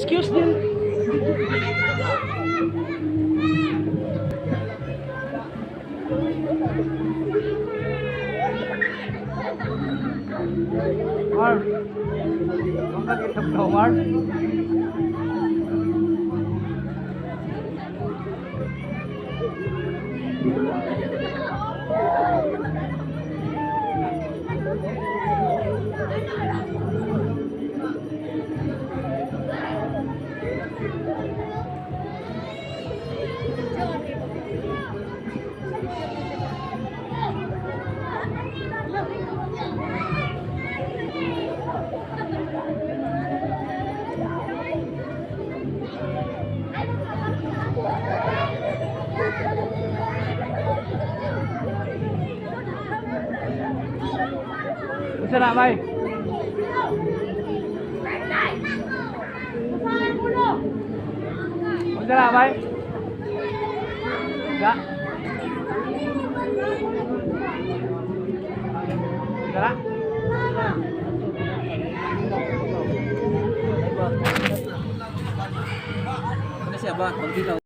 Excuse din. Marv. Ang kagitap ka, Marv. Unsa na, bay? Unsa na, bay? Unsa? Unsa na? Ano siya ba? Pagdilaw.